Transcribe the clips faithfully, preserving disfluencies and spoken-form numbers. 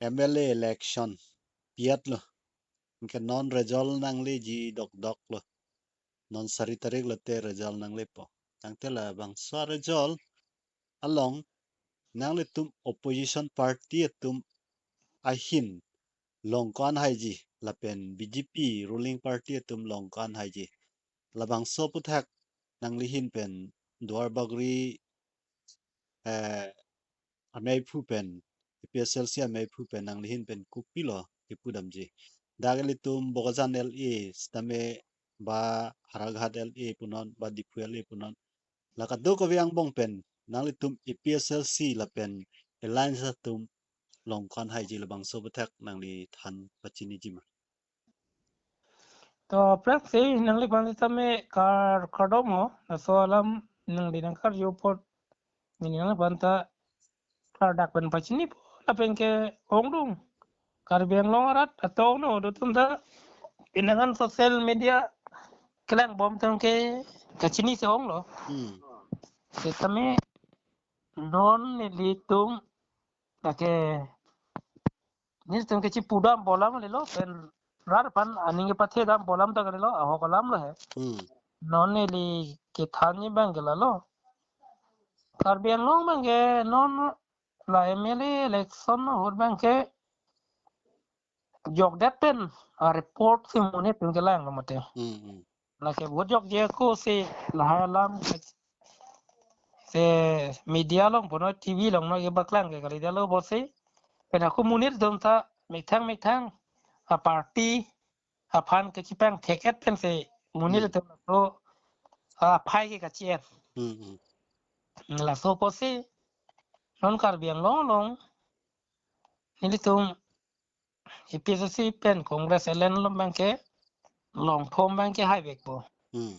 M L A election pi-etlo. Anke non result nangleji dokdoklo. Non sari tarik lote result nanglepo. Tangte labangso result along nanglitum opposition party atum ahin long ko-an haiji lapen B J P ruling party atum long ko-an haiji. Labangso aphuthak nanglihin pen Duar Bagori, eh, ameiphu pen, A P H L C ameiphu pen nanglihin pen kopilo kipudamji. Dak ilitum Bokajan L A sitame ba Howraghat L A punon, ba Diphu L A punon, la kadokave angbong pen nanglitum A P H L C lapen alliance atum long ko-an haiji, labangso aphuthak nangli than pachiniji ma? To, aphrangsi nangliphan sitame kar kardom ho, laso alam nangli nangkarju apot, neli nangliphan ta klardak pen pachinipo, lapen ke ongdung. Karbi Anglong arat atong no, dotum ta pinangan social media kelangbom atum ke kachinisi onglo. Hmm. Sitame non nelitum lake, nelitum kachipudampo alam kalilo, pen rat aphan aning kepathedampo alam ta kalilo, ahok alam lo he. Hmm. Non neli kethanji abang ke lalo. Karbi Anglong abang ke non la M L A election ahut abang ke jokdet pen a-report si monit atum kelanglo mate. Hmm, hmm. Lake vote jokje ako si lahai alam se media along punon, T V along no kepaklang ke kalidetlo pusi. Pen ako monit atum ta methang methang a-party aphan kachipang thek-et pensi monit Hmm. atum laso aphai ke kachi-et. Hmm, hmm. Laso pusi non Karbi Anglong along nelitum A P H L C pen Congress alliance along abang ke longthom abang ke haivekpo. Hmm.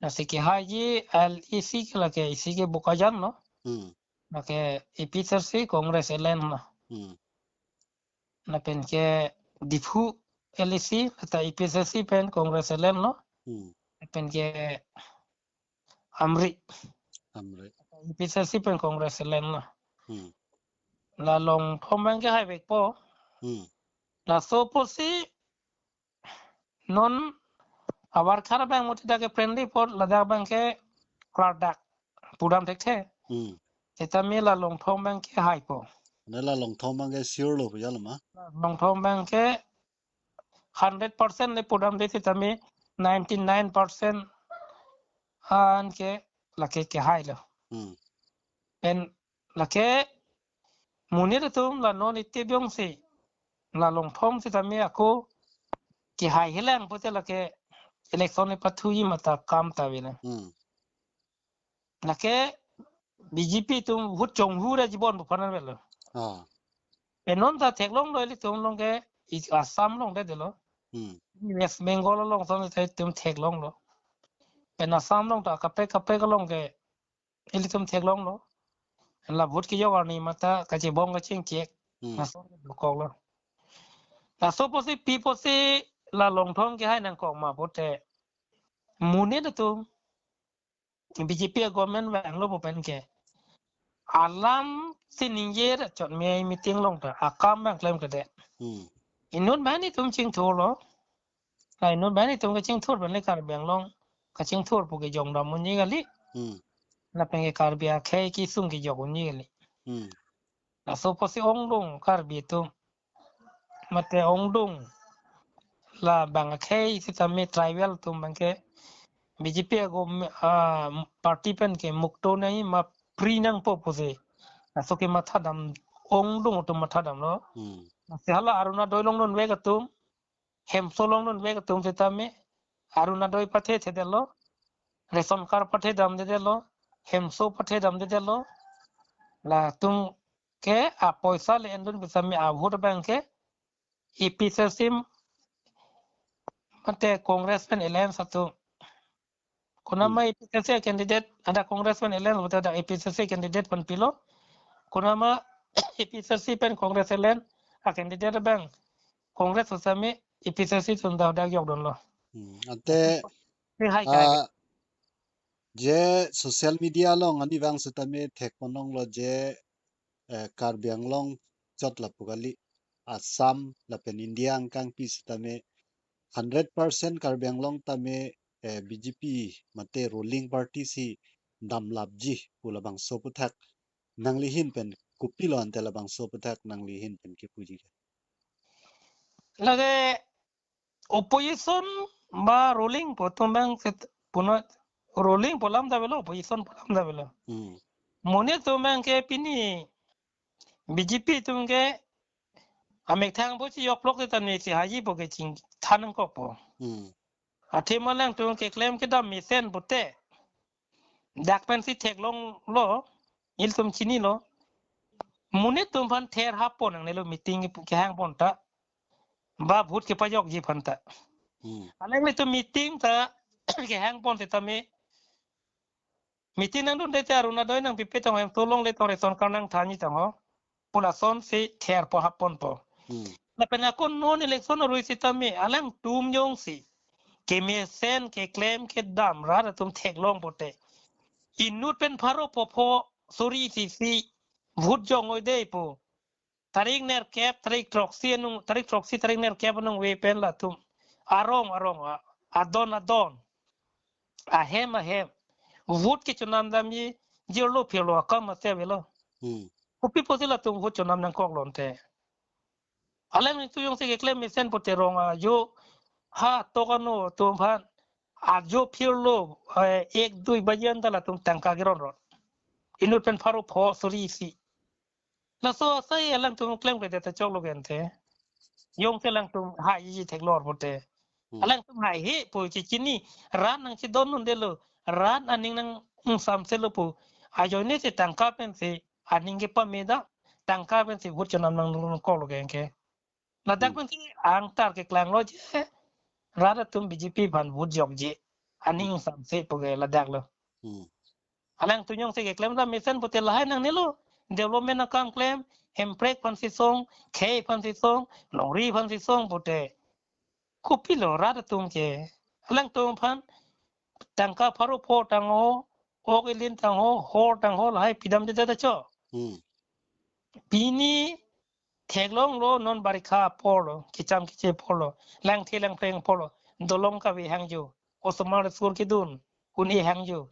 Lasi kehaiji L A C ke lake isi ke Bokajan lo. Hmm. Lake A P H L C Congress alliance lo. Hmm. Lapen ke Diphu L A C, lata A P H L C pen Congress alliance lo. Hmm. Lapen ke Amri. Amri. A P H L C pen Congress alliance lo. Hmm. La longthom abang ke haivekpo. Hmm. Laso pusi non abar khar abang mati dak ke friendly apot ladak abang ke klardak pudam thekthe. Hmm. Sitame la longthom abang ke haipo. Ne la longthom abang ke sure lo pu jalo ma? Longthom abang ke hundred percent le pudamde sitame ninety-nine percent an ke lake kehailo. Hmm. Pen lake monit atum la non ite biong si la longthom sitame ako kehai helang pute lake election epathuji mata akam ta avelang. Hmm. Lake B J P atum vote chonghu ra jibon bu phanan velo. Ah. Pen non ta theklonglo ilitum along ke i Assam along det delo. Hmm. West Bengal along son ta itum theklonglo. Pen Assam along ta kaprek kaprek along ke ilitum theklonglo. La vote kejok arni mata kachebong kachingkek. Hmm. Laso dokoklo. Laso pusi pi pusi la longthom kehai nangkok ma pute, monit atum B J P government vanglo pu pen ke alam si ningje ra chot me meeting along ta akam abang klemkledet. Hmm. Inut banghini atum chingthurlo. La inut banghini atum kachingthur pen le Karbi Anglong kachingthur pu kejong dam unji kali. Hmm. Lapen ke Karbi akhei kesung kejok unji kali. Hmm. Laso pusi ongdung Karbi atum. Mate ongdung labang akhei sitame tribal atum abang ke B J P ago, ah, party pen ke mukto nai ma free nangpo pusi. Laso ke mathadam, ongdung atum mathadamlo. Hmm. Lasi hala Arunodoi along dunvek atum, hemso along dunvek atum sitame Arunodoi pathethedetlo, ration card pathedamdedetlo, hemso pathedamdedetlo. Latum ke apoisa le endun pu sitame a-vote abang ke A P H L C mate Congress pen alliance atum. Konatma Hmm. A P H L C candidate, ada Congress pen alliance mate ada A P H L C candidate pen pilo. Konatma A P H L C pen Congress alliance a-candidate abang Congress pu sitame A P H L C atum ta dak jokdunlo. Hmm. Ante, Kehai kehai. Ah, je social media along arnivang sitame thekponlonglo je, eh, Karbi Anglong chot lapu kali. Assam lapen India angkangpi sitame hundred percent Karbi Anglong tame, eh, B J P mate ruling party si damlapji pu labangso aputhak nangli ahin pen kopilo ante labangso aputhak nangli ahin pen kipuji ke? Lake opposition ba ruling pu atum abang set puno ruling pu alam ta avelo, opposition pu alam ta avelo. Hmm. Monit atum abang ke pini B J P atum ke amethang bo si yoklok te tani si haji bo ke chingthan nangkokpo. Hmm. Athema alangtum keklem kedam mesen pute dak pensi theklonglo, ilitum chinilo. Monit atum aphan ther happon nangnelo meeting kehang pon ta. Ba vote kepajokji aphan ta. Hmm. Alanglitum meeting ta kehang pon sitame meeting nangdunde te Arunodoi nangpipe tong, hem tolongle tong, ration card nangthanji tong ho pu lasonsi therpo happonpo. Hmm. Lapen ako non election arui sitame alangtum jongsi kemesen keklem kedam rat atum theklong pute inut pen pharo pho pho suri isi si vote jok-oi dei pu. Tarik nerkep, tarik throksi anung, tarik throksi, tarik nerkep anung ave pen latum arong arong, a, adon adon, ahem ahem vote kechonam damji, jirlo phirlo akam ase avelo. Hmm. Kopi pusi latum vote chonam nangkoklo ante? Alangtum jongsi keklem mesen pute rong ajo ha tok ano atum aphan ajo phirlo, eh, ek dui baji anta latum tangka keronrot. Inut pen pharo pho suri isi. Laso asai alangtum klemkledet ta choklo ke ante. Jongsi alangtum haiji theklor pute. Hmm. Alangtum haihe pu chechini, rat nangchedondundelo, rat aning nangsamselo pu ajoine si tangka pensi aning kepame dam, tangka pensi vote chonam nangkoklo ke anke. Ladak Hmm. pensi angtar keklanglo je, rat atum B J P aphan vote jokji, aning Hmm. samse pu ke ladaklo. Hmm. Alangtum jongsi keklem dam mesen pute lahai nangnelo. Development akam klem, hemprek aphansi song, khei aphansi song, longri aphansi song pute. Kopilo rat atum ke? Alangtum aphan tangka pharo pho tangho, ok elin tangho, hor tangho, lahai pidamde ta cho. Hmm. Pini theklonglo non barikha apor lo, kecham keche apor lo, langthe langphreng apor lo, dolong kave hangjo, osomar school kedun un-e hangjo.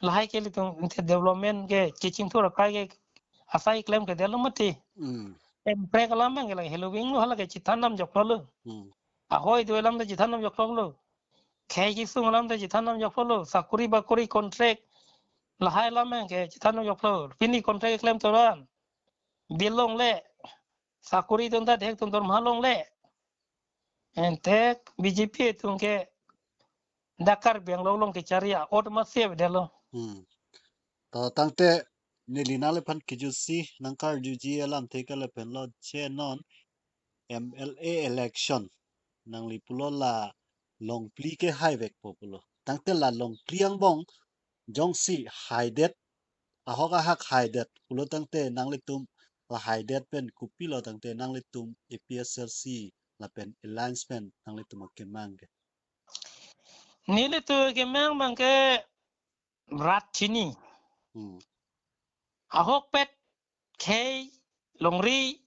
Lahai ke ilitum ante development ke kechingthur akai ke asai klemkledetlo mati. Hmm. Hemprek alam abang ke lake heloving lo, hala ke chethan dam joklo lo. Hmm. Ahoi do alam ta chethan dam joklo lo. Khei kesung alam ta chethan dam joklo lo. Sakori bakori contract lahai alam abang ke chethan dam joklo. Pini contract klem toran bill longle, sakori atum ta dek atum dorma longle. Ante B J P atum ke dak Karbi Anglong along kechari a-ot masi avedetlo. Hmm. To tangte neli nangliphan kejutsi nangkarjuji alamthe ke lapen lo je non M L A election nangli pulo la longpli ke haivekpo pulo. Tangte la longpli angbong jongsi haidet, ahok ahak haidet pulo tangte nanglitum la haidet pen kopilo tangte nanglitum A P H L C lapen alliance pen nanglitum akemang ke? Nelitum akemang abang ke rat chini. Hmm. Ahokpet khei longri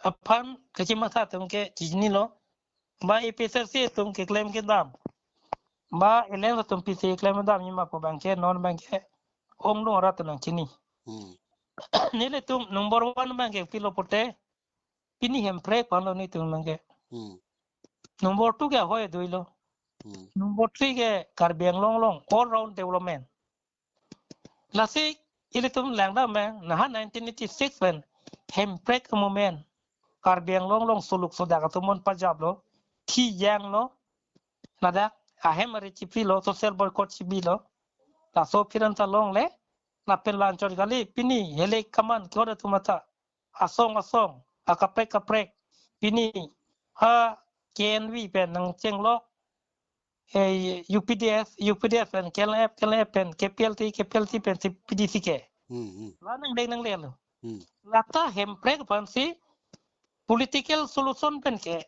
aphan kachimatha atum ke chinilo. Ba A P H L C atum keklem kedam, ba alliance atum pisi keklem kedamji ma pu abang ke non abang ke ongdung arat nangchini. Hmm. Nelitum number one abang ke pilo pute pini hemprek aphanlo nelitum abang ke. Hmm. Number two ke ahoi doilo. Hmm. Number three ke Karbi Anglong along all round development. Lasi ilitum langdam abang, naha nineteen eighty-six pen hemprek movement Karbi Anglong along suluk sudak atum mon pajaplo, khijanglo, ladak ahem ari chiprilo, social boycott chibilo. Laso aphiran ta longle, lapen la-anchot kali, pini hele kaman kehot atum ata asong asong akaprek kaprek pini ha K N V pen nangchenglok, eh, U P D F, U P D F pen K L F, K L F pen K P L T, K P L T pensi P D C ke. Hmm, hmm. La nangdeng nanglelo. Hmm. Lata hemprek aphansi political solution pen ke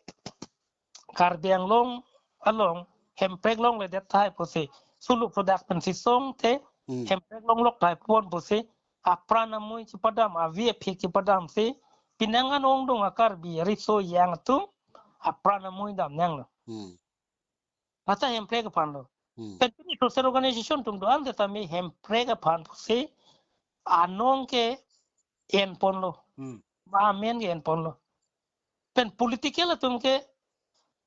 Karbi Anglong along hemprek longledet tahai pusi suluk sudak pensi song te, hmm, hemprek longlok tahai pon pusi apran amui chipadam, avi aphik chipadamsi Penang an ongdung a-Karbi riso yang atum apran amui dam nanglo. Hmm. Lata hemprek aphan lo. Hmm. Pen pini social organization atum do-an setame hemprek aphan pusi anong ke enponlo. Hmm. Ba amen ke enponlo. Pen political atum ke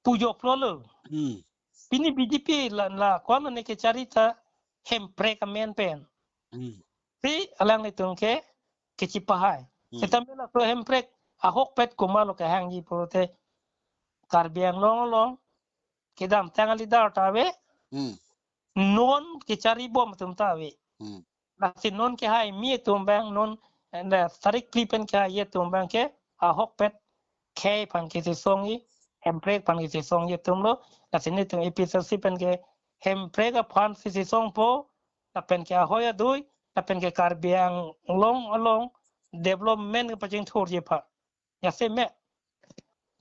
pujoklo lo. Hmm. Pini B J P la, la kwan ne kechari ta hemprek amen pen. Hmm. Si alanglitum ke kechipahai. Hmm. Setame laso hemprek ahokpet komatlo kehangji pulote Karbi Anglong along kedamtang a-leader ta ave. Hmm. Non kechari bom atum ta ave. Hmm. Lasi non kehai mi atum abang non, eh, tarik phli pen kehai atum abang ke ahokpet khei aphan kachesongji, hemprek aphan kachesongji atumlo. Lasi nelitum A P H L C pen ke hemprek aphan si chesongpo, lapen ke ahoi adui, lapen ke Karbi Anglong along development kepachingthurji aphan. Jasemet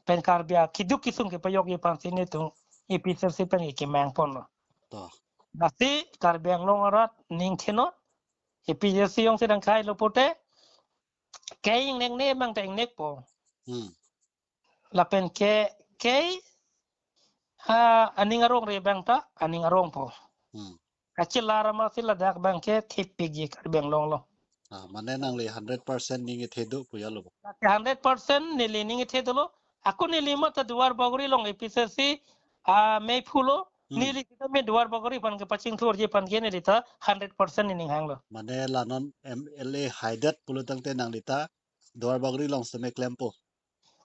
pen Karbi akeduk kesung kepajokji aphan si nelitum A P H L C pen ke kemangponlo. To. Lasi Karbi Anglong arat ning thenon, A P H L C jongsi dang khei lo pulote, khei ingnek ne abang ta ingnek po. Hmm. Lapen ke, khei, ha, aning arong re abang ta aning arong po. Hmm. Kachelar amatsi ladak abang ke thepikji Karbi Anglong along. Ah, mane nangli hundred percent ning kethe do pu ya lo. Lake hundred percent neli ning kethe dolo. Ako neli mata Duar Bagori along A P H L C, ah, meiphu lo. Hmm. Neli setame Duar Bagori aphan kepachingthurji aphan ke neli ta hundred percent ning hanglo. Mane la non M L A haidet pulo tangte nangli ta Duar Bagori along setame klempo.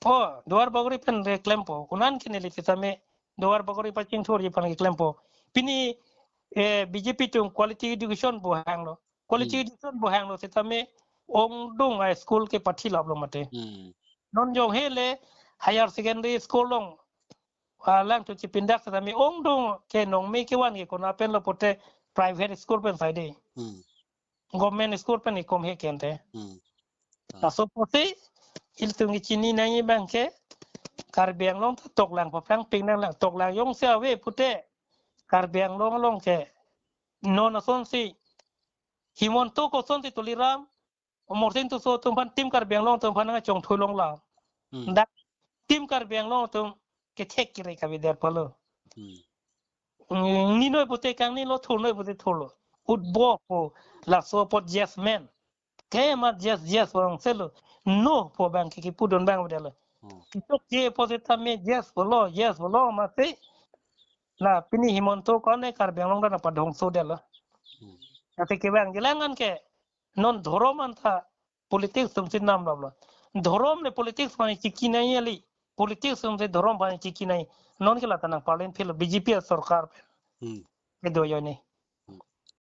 Oh, Duar Bagori pen re klempo. Konat ke neli setame Duar Bagori pachingthurji aphan ke klempo. Pini, eh, B J P atum quality education pu hanglo. Quality Hmm. education pu hanglo setame ongdung a-school ke pathi laplo mate. Hmm. Non jong hele higher secondary school along, ah, alangtum chepindak setame ongdung ke nongme kevan ke konat pen lo pulote private school pen saide. Hmm. Government school pen ikom he kente. Hmm. Ah. Laso pusi ilitum kechini nangji abang ke Karbi Anglong ta toklang paphrang ping nanglang, toklang jongsi ave pulote Karbi Anglong along ke non asonsi Himanta kosonsi Tuliram, Amarsing Tisso atum aphan Team Karbi Anglong atum aphan nangchongthui longlang. Hmm. Dak Team Karbi Anglong atum kethek kere kavedet pulo. Hmm. Mm, ni noi pulote kangnilo, thur noi pulote thurlo. Utbo pu laso apot yes men. Ke ma yes, yes pu angselo. No pu abang ke kipudun abang vedetlo. Hmm. Kechokche pu setame yes pulo, yes pulo amatsi. La pini Himanta kone Karbi Anglong ta nangpadhongsodetlo. Hmm. Ate kevangjilang an ke non dhorom anta politics atumsi namlaplo. Dhorom le politics aphan chiki nangji kali. Politics atumsi dhorom aphan chiki nangji. Non ke lata nangparlin philo B J P asorkar pen. Hmm. Kedo ajoine.